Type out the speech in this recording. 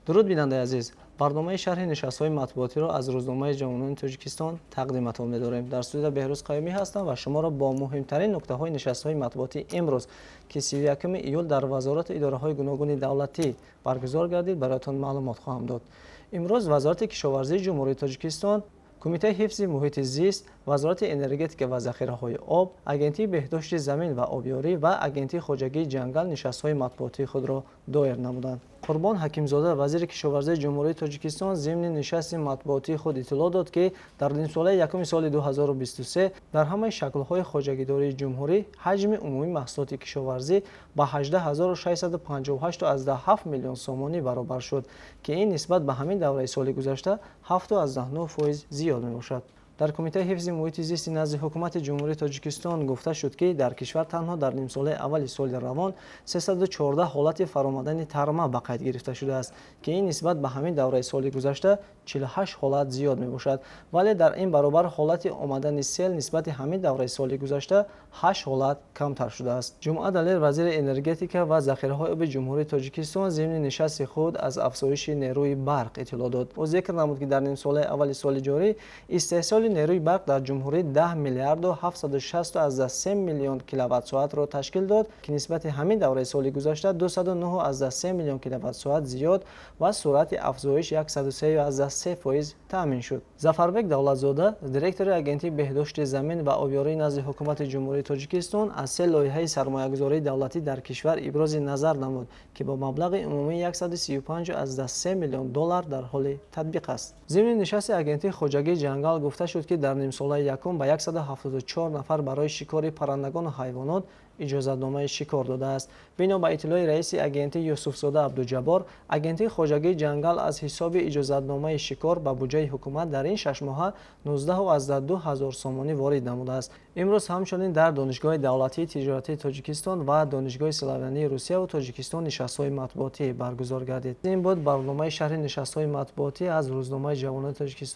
Дуруд, бинандаи азиз! Барномаи шарҳи нишастҳои матбуотиро аз рӯзномаи «Ҷавонони Тоҷикистон» тақдиматон медорем. Дар студия Беҳрӯз Қаюмӣ ҳастам ва шуморо бо муҳимтарин нуктаҳои нишастҳои матбуотии имрӯз, ки 31 июл дар вазорату идораҳои гуногуни давлатӣ баргузор гардид, бароятон маълумот хоҳам дод. Имрӯз Вазорати кишоварзии Ҷумҳурии Тоҷикистон, Кумитаи ҳифзи муҳити зист, Вазорати энергетика ва захираҳои об, Агентии беҳдошти замин ва обёрӣ ва Агентии хоҷагии ҷангал нишастҳои матбуотии худро доир намуданд. Қурбон Ҳакимзода, вазири кишоварзии Ҷумҳурии Тоҷикистон, зимни нишасти матбуотии худ иттилоъ дод, ки дар нимсолаи якуми соли 2023 дар ҳамаи шаклҳои хоҷагидории ҷумҳурӣ ҳаҷми умумии маҳсулоти кишоварзӣ ба 18 658,7 миллион сомонӣ баробар шуд, ки ин нисбат ба ҳамин давраи соли гузашта 7,9% зиёд мебошад. Дар Кумитаи ҳифзи муҳити зисти назди Ҳукумати Ҷумҳурии Тоҷикистон гуфта шуд, ки дар кишвар танҳо дар нимсолаи аввали соли равон 314 ҳолати фаромадани тарма ба қайд гирифта шудааст, ки ин нисбат ба ҳамин давраи соли гузашта 48 ҳолат зиёд мебошад. Вале дар ин баробар ҳолати омадани сел нисбати ҳамин давраи соли гузашта 8 ҳолат камтар шудааст. Ҷумъа Далер, вазири энергетика ва захираҳои оби Ҷумҳурии Тоҷикистон, зимни нишасти худ аз афзоиши нерӯи барқ иттилоъ дод. Ӯ зикр намуд, ки дар нимсолаи аввали соли ҷорӣ истеҳсоли нерӯи барқ дар ҷумҳурӣ 10 миллиарду 760,3 миллион киловатт-соатро ташкил дод, ки нисбати ҳамин давраи соли гузашта 209,3 миллион киловатт-соат зиёд ва суръати афзоиш 103,3% таъмин шуд. Зафарбек Давлатзода, директори Агентии беҳдошти замин ва обёрии назди Ҳукумати Ҷумҳурии Тоҷикистон, аз се лоиҳаи сармоягузории давлатӣ дар кишвар ибрози назар намуд, ки бо маблағи умумии 135,3 миллион доллар дар ҳоли татбиқ аст. Зимни нишасти Агентии хоҷагии ҷангал гуфта шуд, ки дар нимсолаи якум ба 174 нафар барои шикори паррандагону ҳайвонот иҷозатномаи шикор додааст. Бино ба иттилои раиси агентӣ Юсуфзода Абдуҷаббор, Агентии хоҷагии ҷангал аз ҳисоби иҷозатномаи шикор ба буҷаи ҳукумат дар ин 6 моҳа 19,2 ҳазор сомонӣ ворид намудааст. Имрӯз ҳамчунин дар Донишгоҳи давлатии тиҷоратии Тоҷикистон ва Донишгоҳи славянии Русияву Тоҷикистон нишастҳои матбуотӣ баргузор гардид. Ин буд барномаи шарҳи нишастҳои матбуотӣ аз рӯзномаи «Ҷавонони Тоҷикистон».